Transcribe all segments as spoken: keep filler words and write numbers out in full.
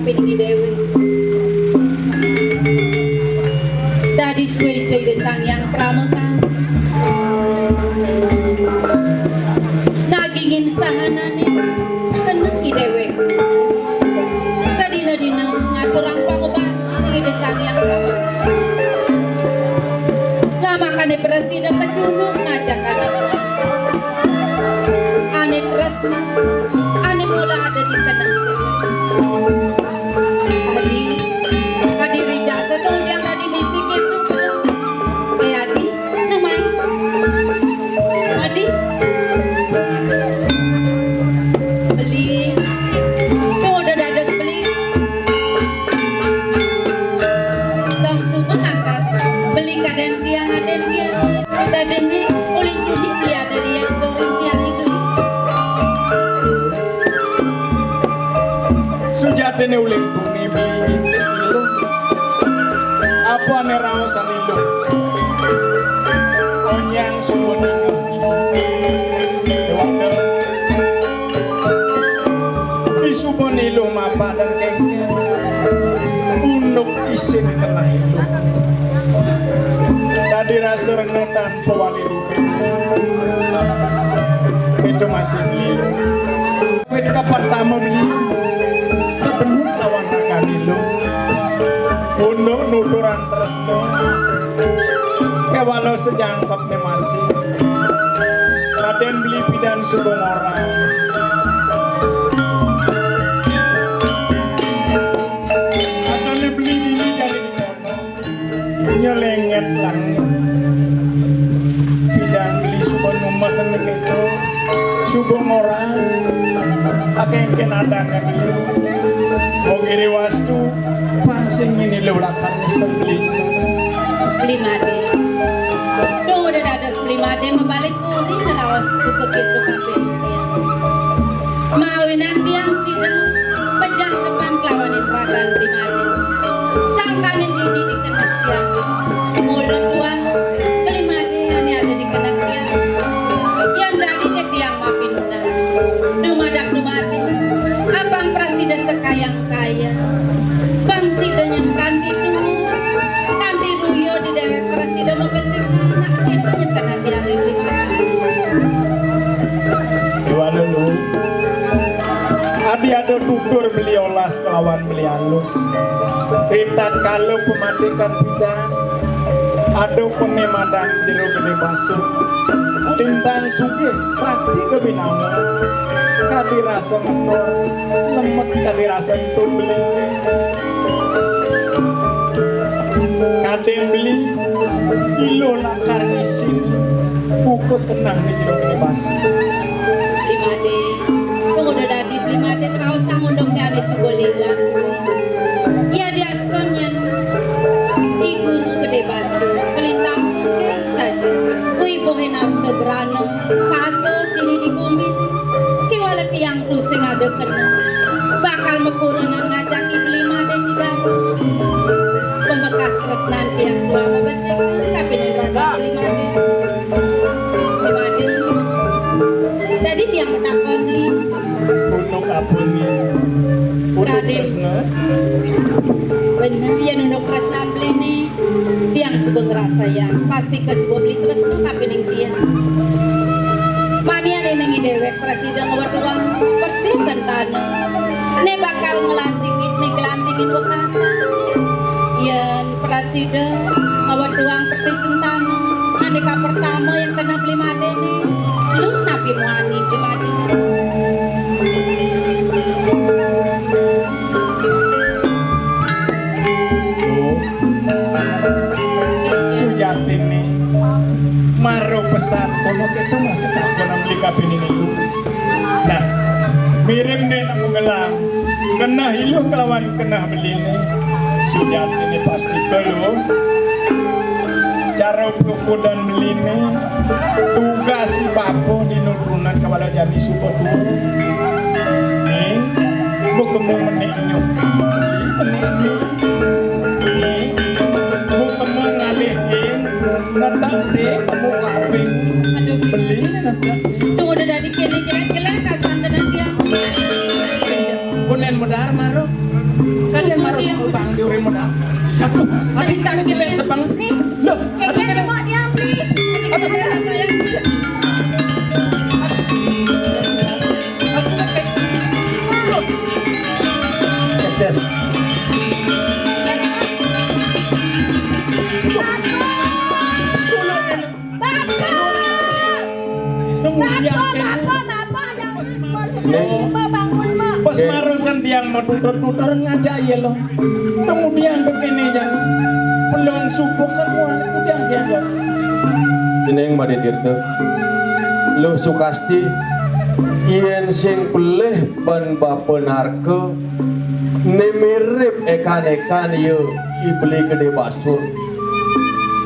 Pining I Déwék. Dadi suéca Ida Sang Hyang Pramaka. Nagingin sahanané keneh I Déwék. Sadina-dina ngaturang pangobatan ring Ida Sang Hyang Pramaka. Lamakané prasida kacunduk ngajak anak ané tresna, ané mula ada di keneh. Adi, Adi ri jasa dong yang dadi misi kéto. Eh, Adi, nang mai. Adi. Beli. Tuh, udah dados beli. Tong suba lantas beli kadén tiang, adén tiang. Dadéné ulin duni beli ada di yang turun tiang beli. Sujatiné ulin duni beli. Apa né raosan iluh? Onyang suba ninga. Déwata. Isuba niluh mapadan kéngkén. Unduk isin keneh iluh. Dadi rasa rena tanpa wali rupa. Itu masih beli. Wit kapertama beli. Kebenuk lawan rakan iluh. Unduk nuturan tresna. Kéwala sejangkep né masih. Kadén beli pidan suba ngorang. Adané beli dini dari kono. Nyelenget langit. Pidan beli suba numes kéto. Suba ngorang. Akéngkén adané beli. Wong iri wastu, pang sing ngini lu lakar nyesel beli. Beli Madé. Dong udah dados beli Madé mabalik kuring ngeraos buka kéto kabéh. Mawinan tiang sida pejangkepan kelawanin ragan beli Madé. Sangkaning dini di keneh tiang. Mula tuah beli Madé ané ada di keneh tiang. Yén dadi ké tiang mapinunas. Dumadak dumadi, apang prasida sekayang kaya. Pang sida nyen kanti tuhu, kanti ruya di déwék prasida mabesik anak, nyen kanti alit. Déwa Lelu. Adi ada tutur beli olas kelawan beli alus. Ritatkala pamatikan pidan, ada panimadan jero gedé basa. Lintang sugih, sakti kabinama. Kadi rasa ngetor, lemet kadi rasa entuk beli. Kadén beli, iluh lakar isin, buka keneh di jero gedé basa. Beli Madé, tunggu dadi Beli Madé kraos sangunduk ané suba liwat. Iya diastun yén I Guru Gedé Basa, kalintang sugih saja. Wibuhé nata brana, kasub dini di gumi. Kéwala tiang tusing ada keneh. Bakal makurenan ngajaki Beli Madé tiga. Pambekas tresnan tiang tuah mabesik, kapining raga Beli Madé. Beli Madé. Dadi tiang matakon Beli. Unduk apa né? Unduk Radén. Tresna? Bener, yén unduk tresnan Beli né. Tiang suba ngrasayang, pastika suba Beli tresna kapining tiang. Mani ané ning déwék prasida ngwetuang peti sentana. Né bakal nglantingin, né nglantingin wekasan. Yén prasida ngwetuang peti sentana, ané kapertama yén keneh Beli Madé né, lu napi muani Beli Madé? Duh, sujatiné, mara pesan kono kéto masih takon Beli kapining iluh. Nah, mirib né nemu gelang. Keneh iluh kelawan keneh Beli né. Sujatiné pastika lu. Cara prukudan Beli né. Tugas I Bapa di nurunan kawala jani suba tuwa. Né, buka mu menik nyuk. Menik nyuk. Né, buka mu ngalih ing. Netak té, kamu kaping. Aduh. Beli netak. Tuh udah dadi kéné, kéné, kéné, kasantenan tiang. Kunen medar maro. Aduh, aduh, bisa ini kita sepang. Loh, aduh, ini mau diambil. Aduh, aduh, aduh. Tes, tes. Bapak! Kemudian Bapak, Bapak, Bapak, yang Nih. Bapak bangun, Mak. Pas Oke. Marosan tiang mau tutur-tutur ngajak ya lo. Kemudian begini ya. Belum subuh kan mau kemudian dia ya. Ini yang Made Tirta. Lo Sukasti, yen sing pelih ban Bapa Narka, ne mirip ekan-ekan ya I Beli Gedé Basur.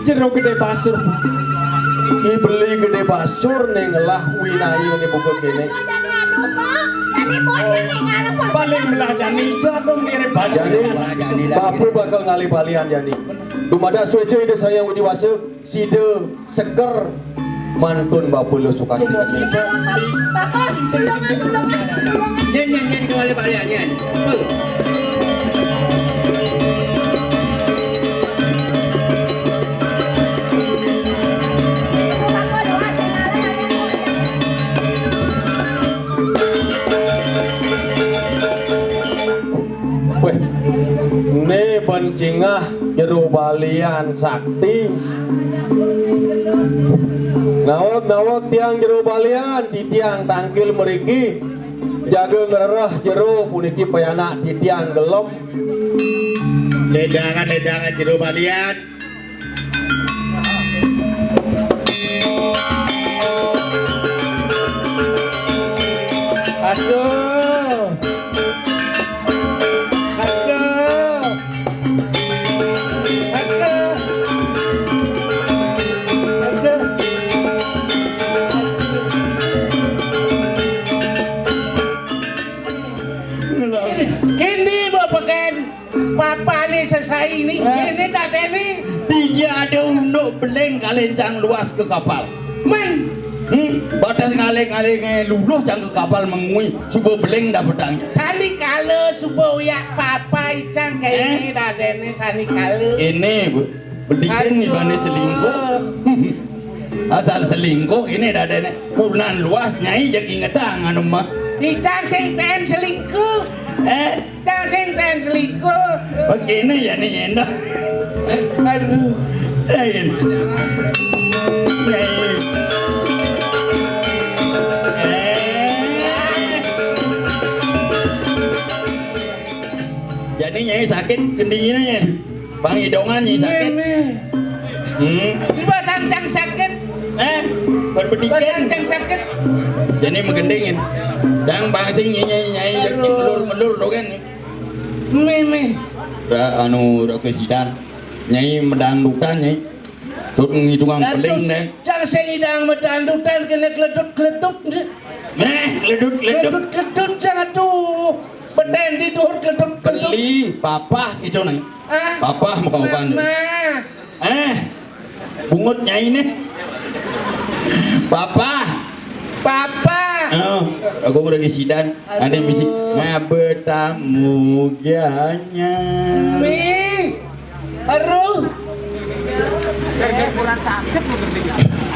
Jero Gedé Basur. I Beli Gedé Basur ning ngelah winaya ne buka kene. Jadi aduh, Pak. Jadi bocah nih ngarep, Pak. Paling belah jani jadong mirip Pak. Jani, Bapak bakal ngalih balian jani. Dumadak sueca Ida Sang Hyang Widhi Wasa, sida seger mantun Bapak Lo Sukasti. Bapak, tulungan, tulungan, tulungan. Nyen, nyen, nyen, kembali balian, nyen. Tuh. Weh, né ban cingah jero balian sakti. Naweg, naweg tiang jero balian, titiang tangkil mriki. Jaga ngrereh jero puniki payanak titiang gelem. Ledangan, ledangan jero balian. Aduh. Aduh. Aduh. Aduh. Kini mau peken. Papané sesai ini, eh, kéné dadéné. Dija ada unduk beling kalih cang luas ke kapal. Men. Hmm, batang ngalih-ngalih ngai luluh cang ke kapal mengui, suba beling dapetang. Sandikala suba uyak papa icang kéné, eh, dadéné sandikala. Ini, Bu. Bedikin. Aduh. Ibane selingkuh. Asal selingkuh ini dadéné. Kunan luas nyai jagi ngedang anu mah. Icang sing ten selingkuh. Eh? Cang sing ten selingkuh. Begini ya nih, Endo. Aduh. Lain. Lain. Eh. Jadi nyai sakit kendinginnya ya. Bang idongan nyai sakit. Méh, méh. Hmm. Di basang cang sakit. Eh, berbedikan. Basang cang sakit. Jadi megendingin. Dang bang sing nyai nyai nyai melur-melur dogen nih. Méh, méh. Ra anu ra kesidan. Nyai medangdutan nyai. Sut ngitungan beling nih. Cang sing idang medangdutan kena keledut-keledut. Méh, keledut-keledut. Keledut-keledut cang atuh. Beten di duhur keledut-keledut. Beli papah gitu nih. Ah? Papah mau kau kan? Mama. Eh, bungut nyai nih. Papah. Papa. Oh, aku udah isidan. Ada misi. Aduh. Ngabetamu gianya. Mi. Aduh. Gara-gara kurang sakit mungkin.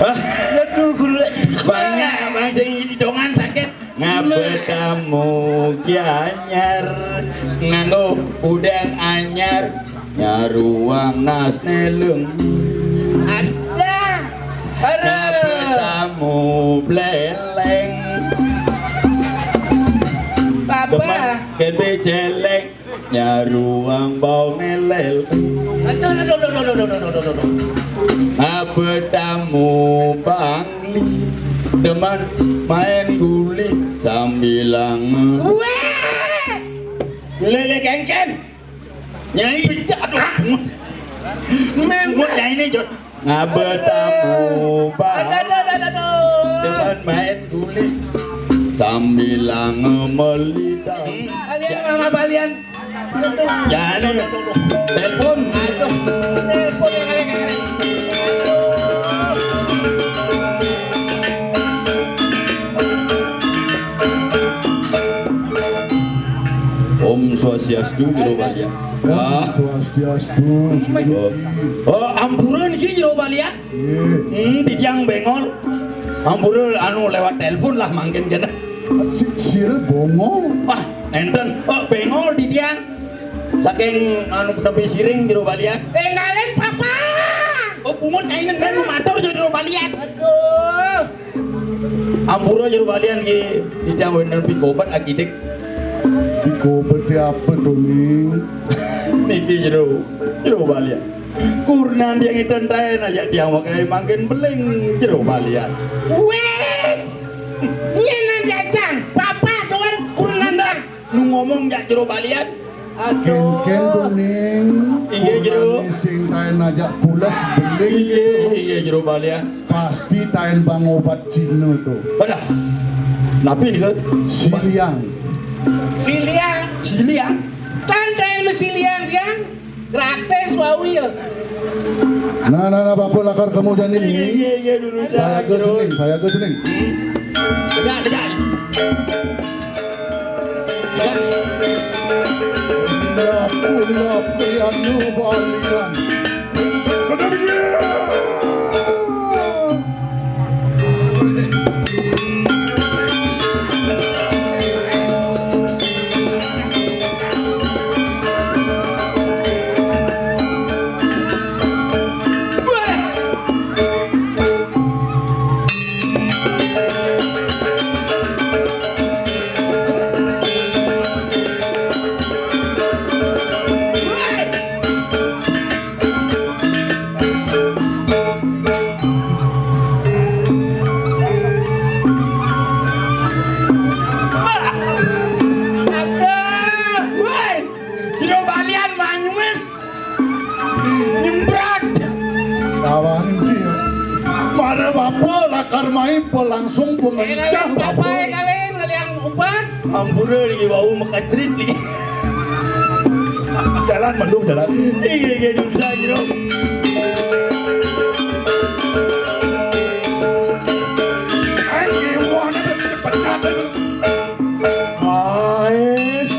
Hah? Aduh, guru. Banyak bang sing dongan sakit. Ngabetamu gianyar nganggo udang anyar nyaruang nas neleng. Ada. Hara. Ngabetamu bleleng. Papa. Demen kebe celeng. Nyaruang bau ngelel. Aduh, aduh, aduh. Apa tamu Bangli? Demen main guli sambilang. Weh! Lele kengken. Nyai, aduh, bungut. Bungut nyai ini, Jod. Ngabetamu, Bang. Aduh, aduh, aduh, aduh, aduh. Demen main guli sambilang melidang. Balian, mama, balian. Aduh. Jangan. Aduh, aduh, aduh. Telepon. Aduh. Telepon yang kali, kali. Om Swastiastu. Jero Balian. Wah. Swastiastu. Oh, ampura niki Jero Balian. Nggih. Hmm, titiang bengol. Ampura anu lewat telepon lah mangkin kene. Si, sira bongol. Wah, enten. Oh, bengol titiang. Saking anu tepi siring Jero Balian. Tinggalin papa. Oh, bungut kainen men matur Jero Balian. Aduh. Ampura Jero Balian nggih, titiang wenten pikobet akidik. Pikobet apa to, Ning? Niki Jero, Jero Balian. Kurnan tiang iten taen ajak tiang wakai mangkin beling Jero Balian. Weh! Nyenan jajan, papa doan kurnan. Nah, lu ngomong jak Jero Balian. Aduh. Kénkén to, Ning. Iya, Jero. Sing taen ajak pules beling. Iya, iya, Jero Balian. Pasti taen bang obat Cina to. Wadah. Napi nika? Siliang. Siliang. Siliang. Tan taen siliang, Liang. Gratis wau ya. Nah, nah, nah, Bapa lakar kemu jani. Iya, iya, iya, durus. Saya ke cening, saya ke cening. Tegak, tegak. Tegak. Laku, laku, anu balian. Sedap dia. Aduh, woi, Jero Balian manyuwin. Nyemprak. Kawan dia. Mara Bapa lakar mai pelangsung pengencah Bapa. Bapa kalian, kalian umpan. Ampura niki wau makacrit niki. Jalan mendung jalan. Iya, iya, durus aja dong. Ayo, wah, cepet-cepet. Ais.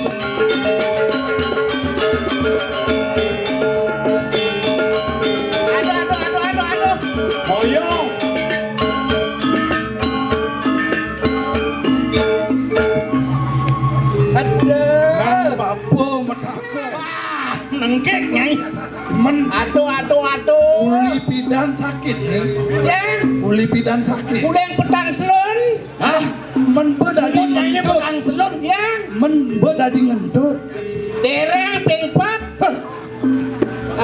Aduh, aduh, aduh, aduh, aduh. Hoyong. Aduh. Nang bapa metaka. Wah, nengkek, Nyai. Men. Aduh, aduh, aduh. Uli pidan sakit, Ning. Ya. Uli pidan sakit. Uli yang petang selon. Hah? Men ba dadi ngentut. Petang selon, ya. Men ba dadi ngentut. Terang pingpat. Hah.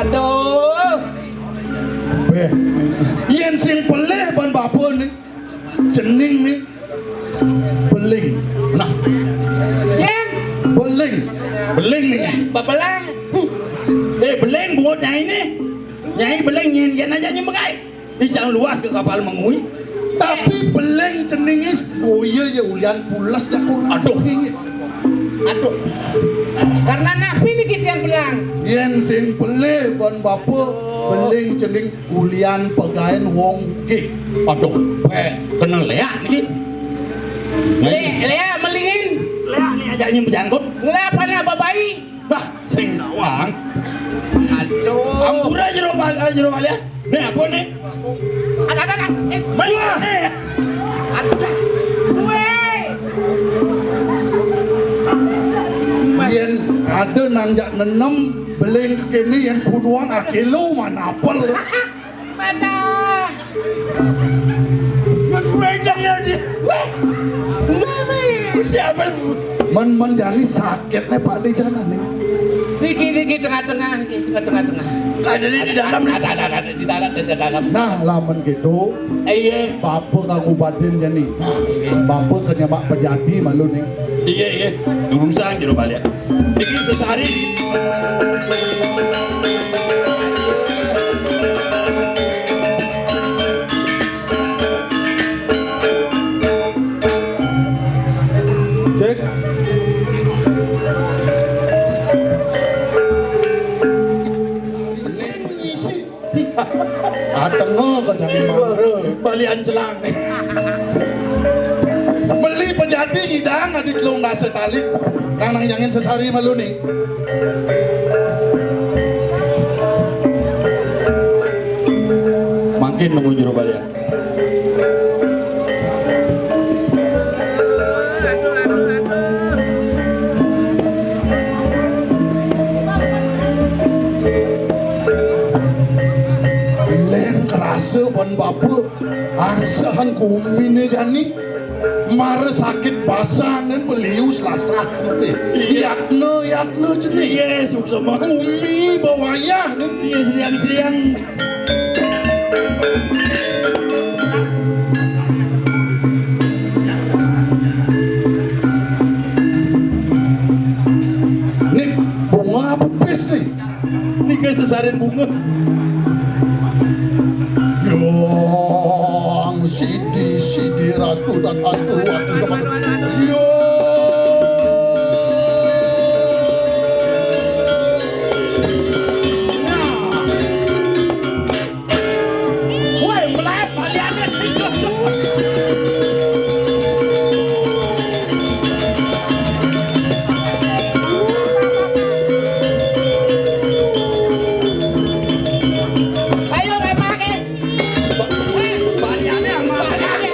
Aduh. Beh. Yén sing pelih ban bapa ni. Cening ni. Beling. Nah. Ya. Beling. Beling ni. Babelang. Eh, beling buat nyai ni. Nyai beling nyén, nyén aja nyembegai. Isang luas ke kapal mengui. Tapi beling ceningis, oh iya ya ulian pules ya kurang. Aduh. Ceningis. Aduh. Karena napi ni kita yang belang? Yén sing pelih ban bapa beling cening ulian pegaen wong gih. Aduh, pe, kena leak niki. Le, leak melingin. Leak ni aja nyem jangkut. Leak panak babai. Bah, sing nawang. Aduh. Ampura Jero Bal-, Jero Balian. Nih, apa nih? Ada, ada, ada. Eh, Mas, eh. Ada. Weh. Yén ada nang jak nenem beling kéné yén bunuang akilo manapel. Mana? Mas Wedang ya dia. Weh. Mimi. Siapa? Men, men jani sakitné Pak Dé jana nih. Niki, niki tengah-tengah, niki tengah-tengah. Ada di, di dalam. Ada, ada, ada, ada di dalam, ada di dalam. Nah, lamun gitu, eh, iya. Bapa kang ubadin jani. Nah, iya. Bapa kenyemak pejati malu nih. Iya, iya. Urusan Jero Balian. Niki sesari. Cek. Ateng kok jane mangro. Balian celang. Beli pejat Ati ngidang adi telung dasa tali. Nang nang jangin sesari malu ni. Mangkin nunggu juru balik. Lén kerasa pon bapa angsahan guminé jani. Mara sakit basang nén belius lasah masih. Yatna, yatna cening. Iya, suksma. Gumi bawayah nén. Iya, seriang, seriang. Nih, bunga apa pis nih? Tiga sesarin bunga. Yang sidi, sidi, rastu dan astu, waktu sama. Yo. Woi, melayat baliannya sedikit. Ayo, memangin. Woi, baliannya, baliannya.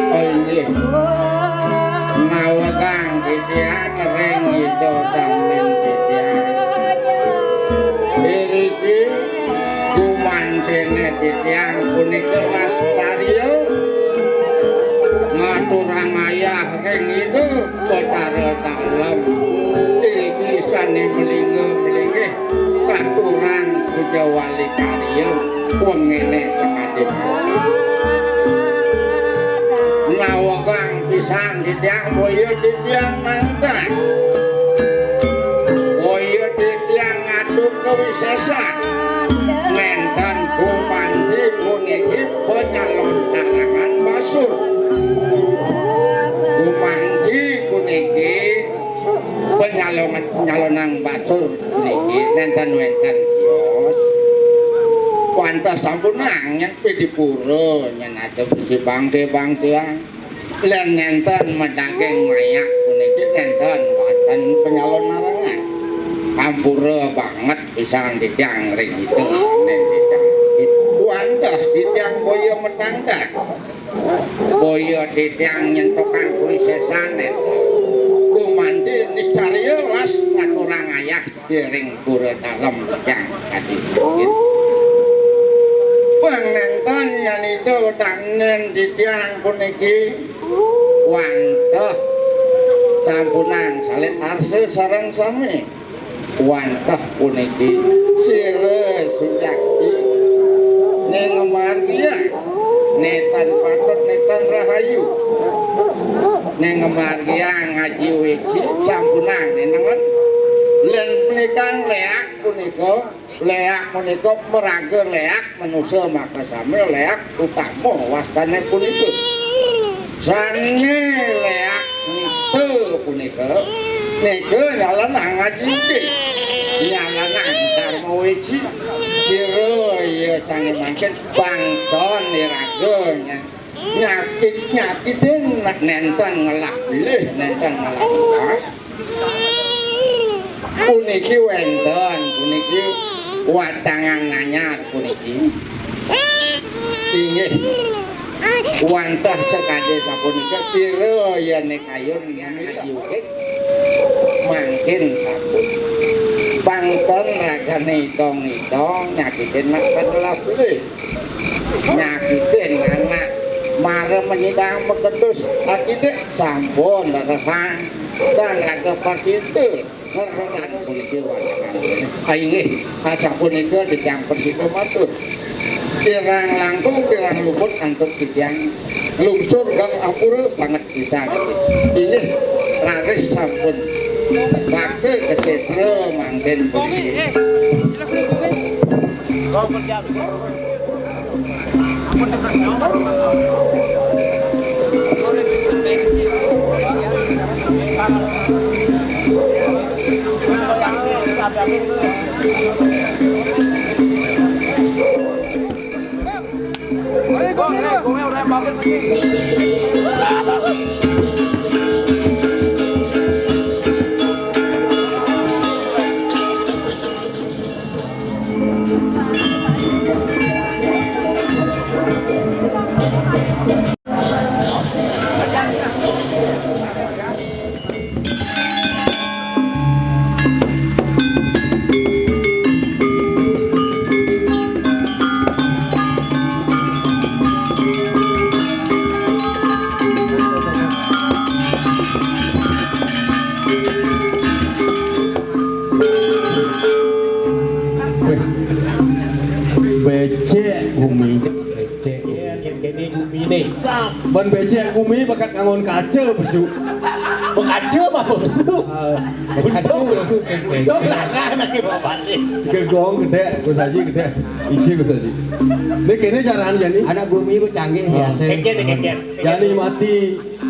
Oh, inggih. Nawekang titiang ring Ida Samin titiang. Iriki gumantené titiang punika wastarya ngaturang ayah ring Ida Batara Dalem. Iriki sané malingga-malinggih katurang puja wali karya wenginé sakadi punika. Nawekang pisan titiang boya titiang nangkal. Boya titiang ngatur kawisésan. Nénten gumanti puniki panyalontarangan basur. Gumanti puniki panyalon-, panyalonang basur niki nénten wénten tios. Wantah sampun angin pidipura nyen ada bisi bangké-bangkéan. Lén nénten madaging mayak puniki nénten wénten panyalonarangan. Ampura banget pisan titiang ring itu, nén titiang. Wantah titiang boya matangkah. Boya titiang nyentokang kuwi sésané. Gumanti niscarya las ngaturang ayah ring pura dalem titiang kadi. Pang nénten nyanita dangen titiang puniki wantah Sampunang salit arsa sareng sami. Wantah puniki sira sujati ning margiang netan patut netan rahayu. Ning margiang ngaji weci sampunang nenengen. Lan punika leak punika Leak punika maraga leak manusa makasami leak utama wastane punika. Sane leak nista punika nika nyalanang ngaji ugi. Nyalanang dharma weci. Sira iya sane mangkin pangton niraga nyakit-nyakitin nenten ngelah pilih nenten ngelah. Puniki wenten, puniki watangan anyar puniki. Inggih. Wantah sakadi sapunika sira yene kayun ngaji ugi mangkin sampun. Pangton ragane itong-itong nyakitin nak kan lapule. Nyakitin anak mara menyidang mekedus akidik sampun rerehang dan raga persita ngerenan puniki wanakan. Ah, inggih, asapunika titiang persita matur. Kirang langkung, kirang luput antuk titiang lungsur gang ampura banget pisan. Inggih, raris sampun bakti kesetra mangkin puniki. Becek bumi. Becek. Iya, yang kene gumine. Saben becek gumi bakat ngangon kaca besu. Bekaca apa besu? Ah, besu sing becek. Dong lah, kan lagi bawa balik. Sikil gong gede, Gus Haji gede. Ije Gus Haji. Ini kene caraan jani. Anak gumi ku canggih biasa. Keke, keke. Jani mati.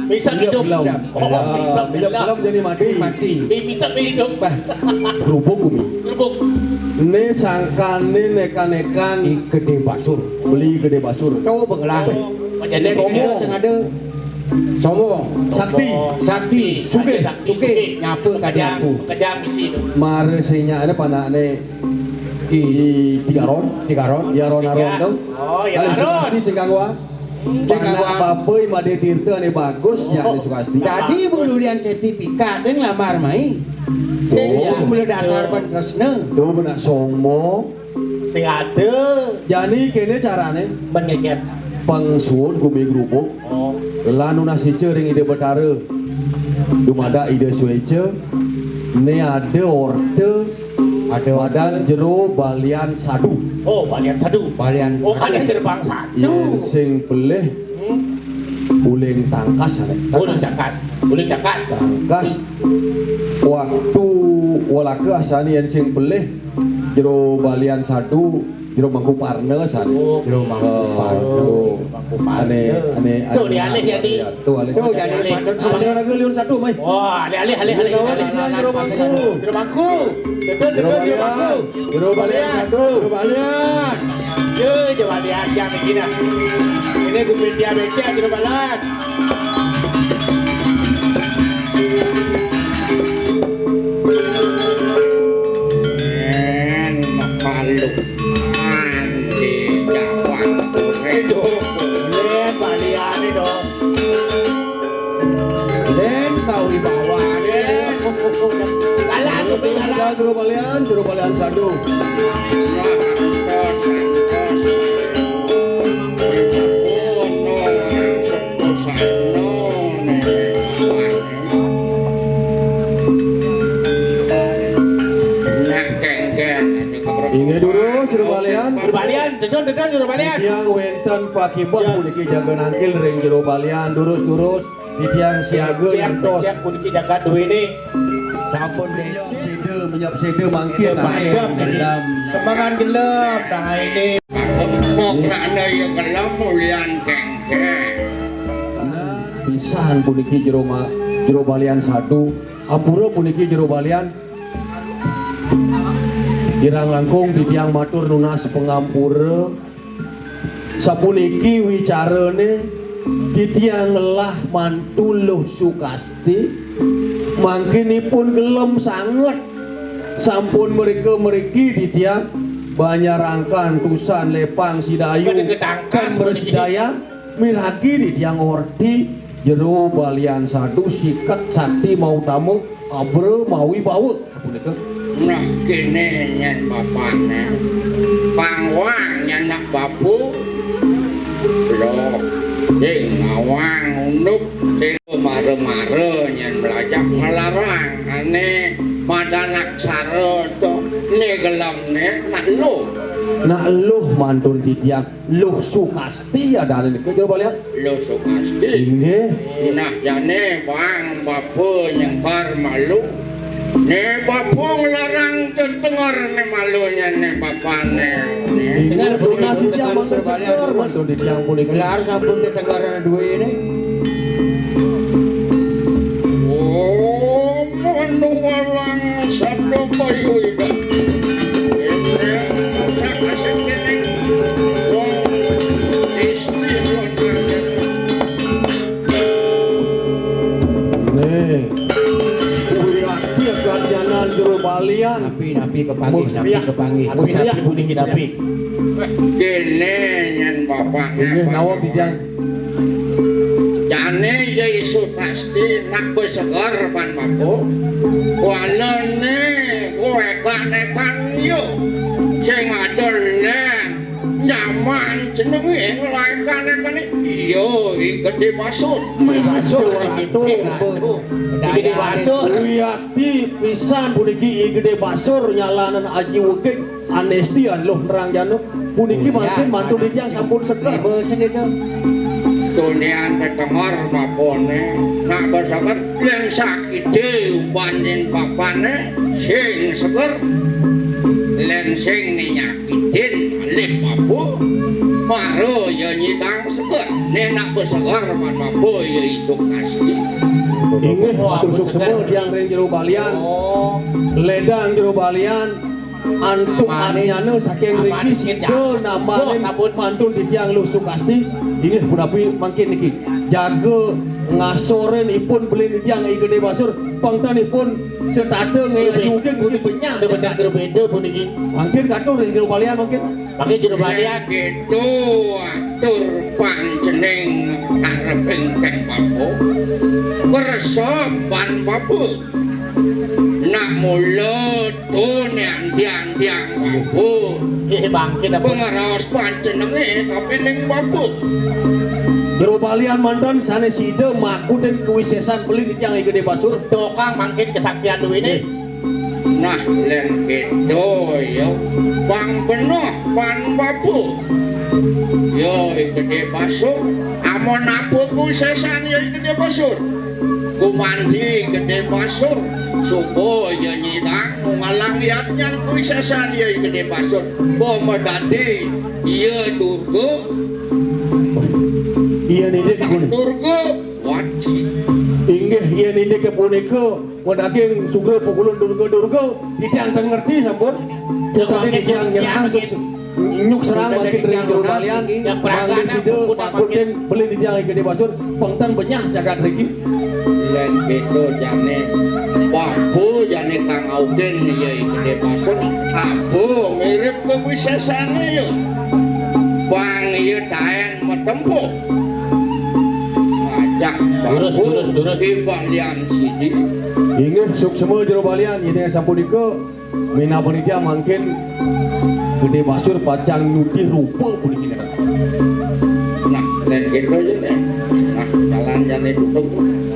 Bisa hidup. Belum. Oh, bisa belum. Belum jadi mati. Mati. Bisa hidup. Bah, kerupuk gumi. Kerupuk. Ini sangkane nekan-nekan. I gede basur. Beli gede basur. Coba ngelah. Jadi sombong. Sing ada. Sombong. Sakti. Sakti. Sugih. Sugih. Nyapa kadi aku. Kejam isi itu. Mare sinyane panakne. Di Tigaron. Tigaron. Tigaron Aron tuh. Oh, ya. Kalau Aron. Sing kanggo Cek Anak awak. Bapa Imade Tirta ane bagus, oh, jane Sukasti. Dadi bululian sertifikat dan lamar mai. Oh. Dadi mula dasar ben tresna. Tuh benak sombong. Sing ada. Jani kene carane. Mengeket. Pengsuun gumi grubuk. Oh. Lan nunas ica ring Ida Betara. Dumadak Ida Sueca. Ne ada orta Ada badan jero balian sadu. Oh, balian sadu. Balian. Oh, sadu. Kalian gerbang sadu. Iya, sing pelih. Hmm. Uling tangkas, ane. Uling tangkas. Uling tangkas. Tangkas. Waktu walaka asane yen sing pelih jero balian sadu, jero Mangku Parna asane. Oh, jero Mangku Parna. Eh, jero Mangku Parna. Ane, ane, tuh, ane, dialih ya, Di. Tuh, alih. Tuh, jadi alih. Patut alih. Abang raga liun satu, mai. Wah, alih, alih, alih, alih, alih. Jero Mangku. Jero Mangku. Jero Mangku. Jero Balian. Jero Balian. Jero Balian. Yo, Jero Balian, jam iki dah. Ini gumine becek, Jero Balian. En, makhluk. Andi Jawang. Aduh, Balian dong. Den kawibawane. Alah, aku ping alah. Jero Balian, Jero Balian sadu. Akibat puniki jaga nangkil ring jero balian, durus-durus titiang siaga nyantos. Siap, puniki jagat duwene. Sampun menyop sida, menyop sida mangkin. Gelem. Sembangan gelem, tah ini. Pokokne ya gelem ulian kengkeng. Nah, pisan puniki jero ma-, jero balian sadu. Ampura puniki jero balian. Kirang langkung titiang matur nunas pangampura. Sapuniki wicarane, titiang ngelah mantu Luh Sukasti, mangkin ipun gelem sanget. Sampun mrika mriki titiang Banjarangkan, Tusan, Lepang, Sidayu, Pada ketangkas kan bersidayang, miragi titiang orti jero balian sadu siket sakti mautama abra mawi bawa. Sapunika. Nah, kene nyen bapane. Pangwang nyen nak bapu. Loh, sing ngawang unduk, sing mara-mara nyen melajah ngelarang ane madan aksara to. Ne gelemne nak luh. Nak luh mantun titiang. Luh Sukasti adane nika jero balian. Luh Sukasti. Inggih. Nah, jane bang bapa nyengkar malu. Ne bapa nglarang tetenger ne malunya ne bapane. Inggih, tunas titiang mangda seger, mantun titiang punika. Gelar sampun tetenger duwe ne. Oh, manualang sabda payu ida. Ini rusak asik ini. Wong istri lontar. Nih, kuwi ati ganjanan jero balian. Napi, napi kepanggih, napi kepanggih. Napi, napi puniki napi. Kene nyen bapakne. Inggih, nawon titiang. Jane ya isu pasti nak beseger pan mampu. Walane kowe kane kan yo. Sing adol nyaman jenenge nglaekane kene. Iya, I Gede Basur. Basur, waduh. Gede Basur. Wiyati pisan puniki I Gede Basur nyalanan Aji Weging. Anesti anu luh nerang jana. Puniki mangkin mantun titiang sampun seger. Tunian tetenger bapane, nak beseger yen sakite ubanin bapane sing seger. Yen sing ninyakitin alih bapu, mara ya nyidang seger. Nek nak beseger man bapu ya isuk pasti. Inggih, matur suksma tiang ring jero balian. Ledang jero balian. Antuk arnyana saking mriki sida nambahin mantun titiang Luh Sukasti. Inggih punapi mangkin niki. Jaga ngasorin ipun belin titiang I Gede Basur. Pangtan ipun setata ngai Aji Weging mungkin benyah. Bener beda puniki. Mangkin katur ring jero balian mangkin. Pakai jero balian. Gitu atur panjeneng kareping Kang Bambu. Kersa ban Bambu. Nak mula to ne antiang-antiang Bambu. Eh, bangkit apa? Pengeraos panjenenge tapi ning Bambu. Jero balian manten sane sida makutin kawisesan beli titiang I Gede Basur. Dokang mangkin kesaktian duwene. Nah, len keto ya. Bang benoh pan Bambu. Ya, I Gede Basur. Amon apa kawisesan ya I Gede Basur? Gumanti Gede Basur, suba ya nyidang ngalang yatnyan kawisesan ya Gede Basur. Pama dadi ya Durga. Iya, indik pun. Durga Wati. Inggih, iya, indik punika madaging sugra pukulun Durga-Durga. Titiang ten ngerti sampun. Tetapi titiang nyerang sukses. Nyuk serang mangkin ring jero balian, mangkin sida pakutin beli titiang I Gede Basur, pengten benyah jagat riki. Len keto jane, Bambu jane kang aukin ya I Gede Basur, apa mirip kawisesane ya. Bang ya taen matempuh. Ngajak Bambu di balian sidi. Inggih, suksma jero balian, yen sapunika. Minab panitia mangkin Gede Basur pacang nyudi rupa puniki. Nah, len keto ya, nih. Nah, jalan jane tutup.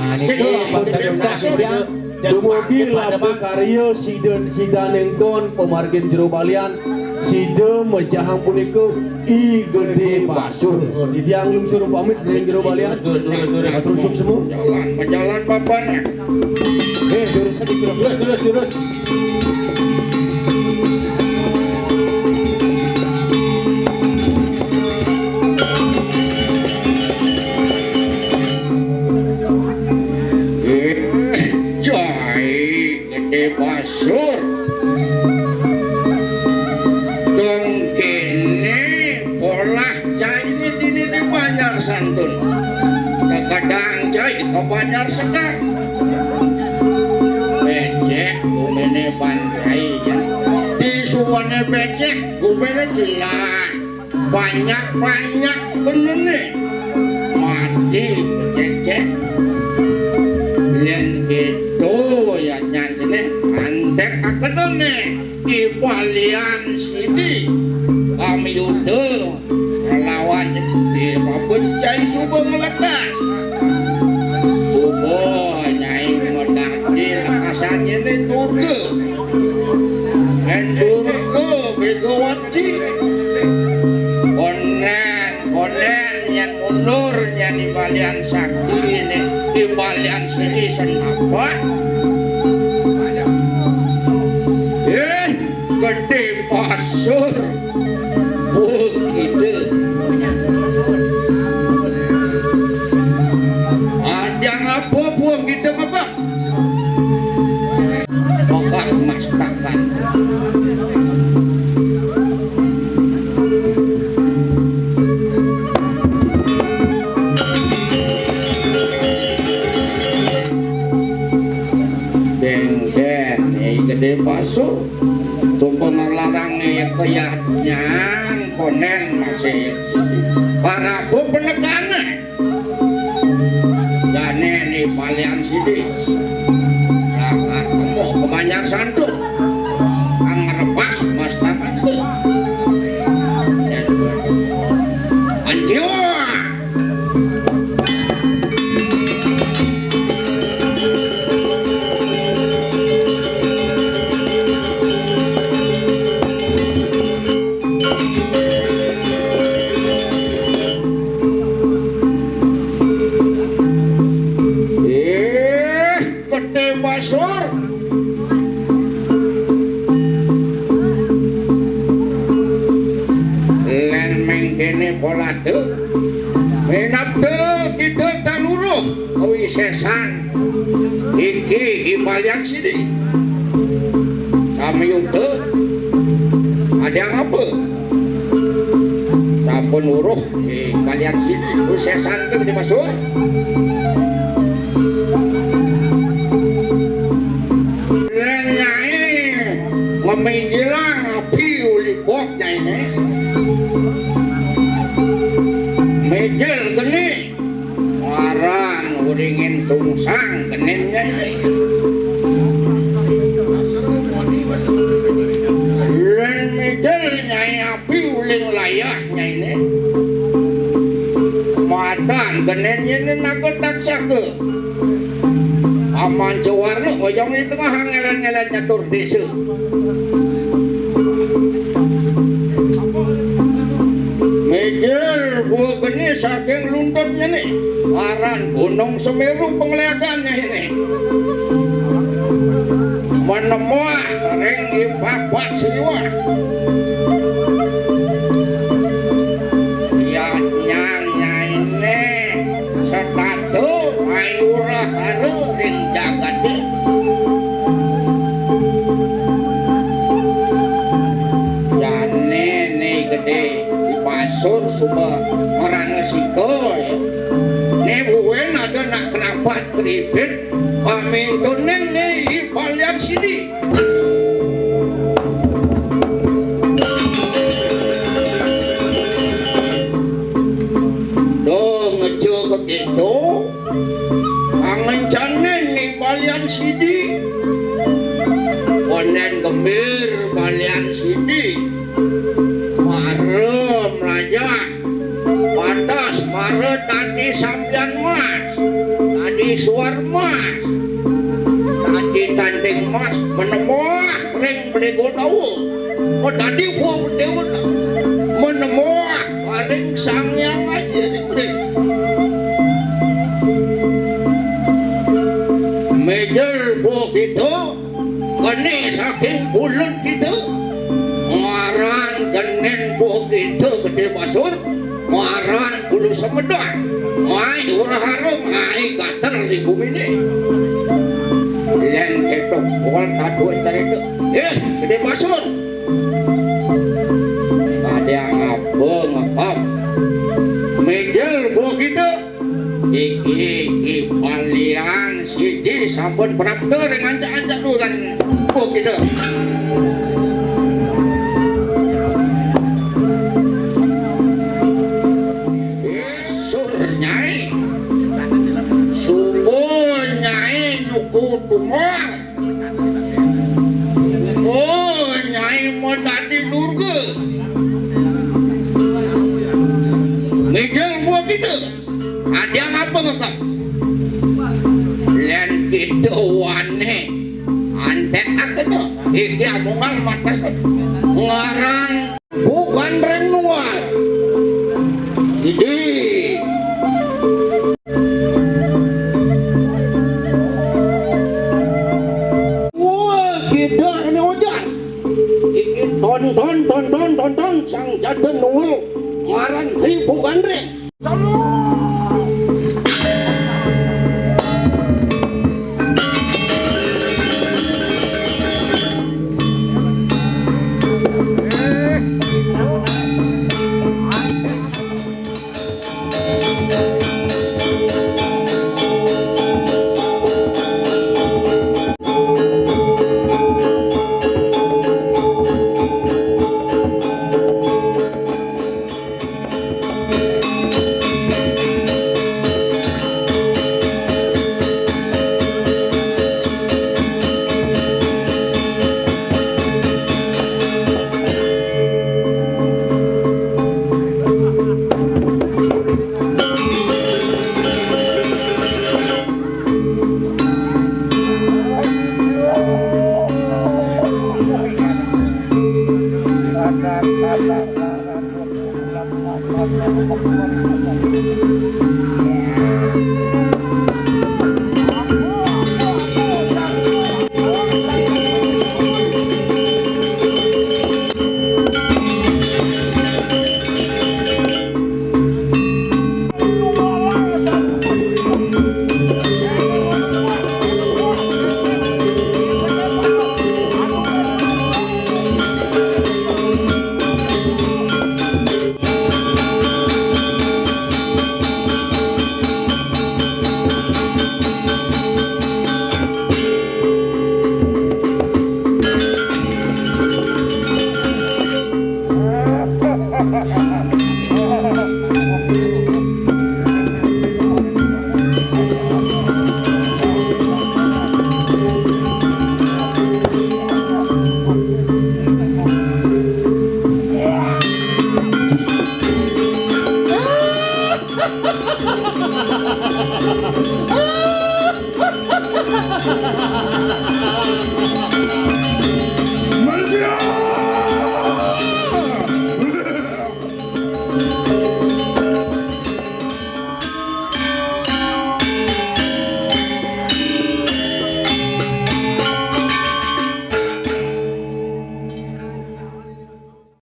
Nah, niku. Sing Pak Terima kasih, Pak. Dumugi labda karya sida, sidaning don pamargin jero balian, sida mejahang punika I Gedé Basur. Titiang lungsur pamit ring jero balian. Matur suksma. Jalan, majalan papan. Eh, durus, durus, durus, durus. Eh, cai. Gedé Basur. Dong kéné polah cainé dini di Banjar Santun. Kadang cai ka Banjar Sekar. Becik guminé ban cai ya. Disuwuné becik guminé jelas. Banyak-banyak benené. Mati becik. Yén kéto ya nyantene antek akenené. Ki Balian Sidi. Kami uda nglawan di pabencai suba melekas. Suba nyai medati lekasan yene turga. Yen durga Megawati. Konen, konen, yen mundur, yen di Balian Sakti ini, di Balian Sidi senapa? Eh, Gedé Basur. Oh, gitu. Ada apa, Bu? Gitu, Bapak? Bongkar mastakan. Dengden, eh, Gedé Basur. Coba ngelarang, eh, keyatnyan, konen masih. Para bu penegane. Dane ni Balian Sidi. Rakat temu ke Banjar Santun. Kang ngerebas mastakan tu. Anjiwa. Eh, Gedé Basur. Len mengkene polade. Menabda kita taluruh kawisesan. Iki Hi Balian Sidi. Kami uda. Ada apa? Sampun uruh Hi Balian Sidi. Kawisesan Gedé Basur. Len nyai ngeminjilang api uli bok nyai ne. Mijil geni. Waran uringin sungsang genin nyai. Len mijil nyai api uling layah nyai ne. Madan genin nyai ne naga taksaka. Aman Jawarna oyong di tengah ngelen-ngelen nyatur desa. Mijil gua geni saking luntutnya nih. Aran Gunung Semeru pengelegannya ini. Menemuah ring i Bapak Siwah. Yadnyan nyaine. Setata ayura haru ring jagate. Jane ne gede dipasur suba marana sika. Ne buin ada nak kerabat keribit pamintunin ne i Balian Sidi. Mas menemoh ring Blégo Dawa. Madadi Buh Déwa. Menemoh paring Sang Hyang Aji ring mriki. Mijil Buh Gita, kene saking ulun kita, ngaran genen Buh Gita Gedé Basur, ngaran bulu semedang, mai urahara, mai gatel di gumine. Yén kéto, bukan katué carita. Eh, Gedé Basur. Ada apa ngekam? Mijil Buh Gita. Iki Ki Palian siji sampun prapta ring ancak-ancak duran. Buh Gita. Sur Nyai. Suba Nyai nyuku tunggal. Oh, Nyai mau dadi Durga. Mijil Buh Gita. Ada ngapa ngapa? Lén kita wani antek akena. Iki amungal matas ngaran bukan ring nual. Jadi wah, kita ini hujan. Iki tonton, tonton, tonton, sang jada nunggu ngaran Tri Bukan Ring.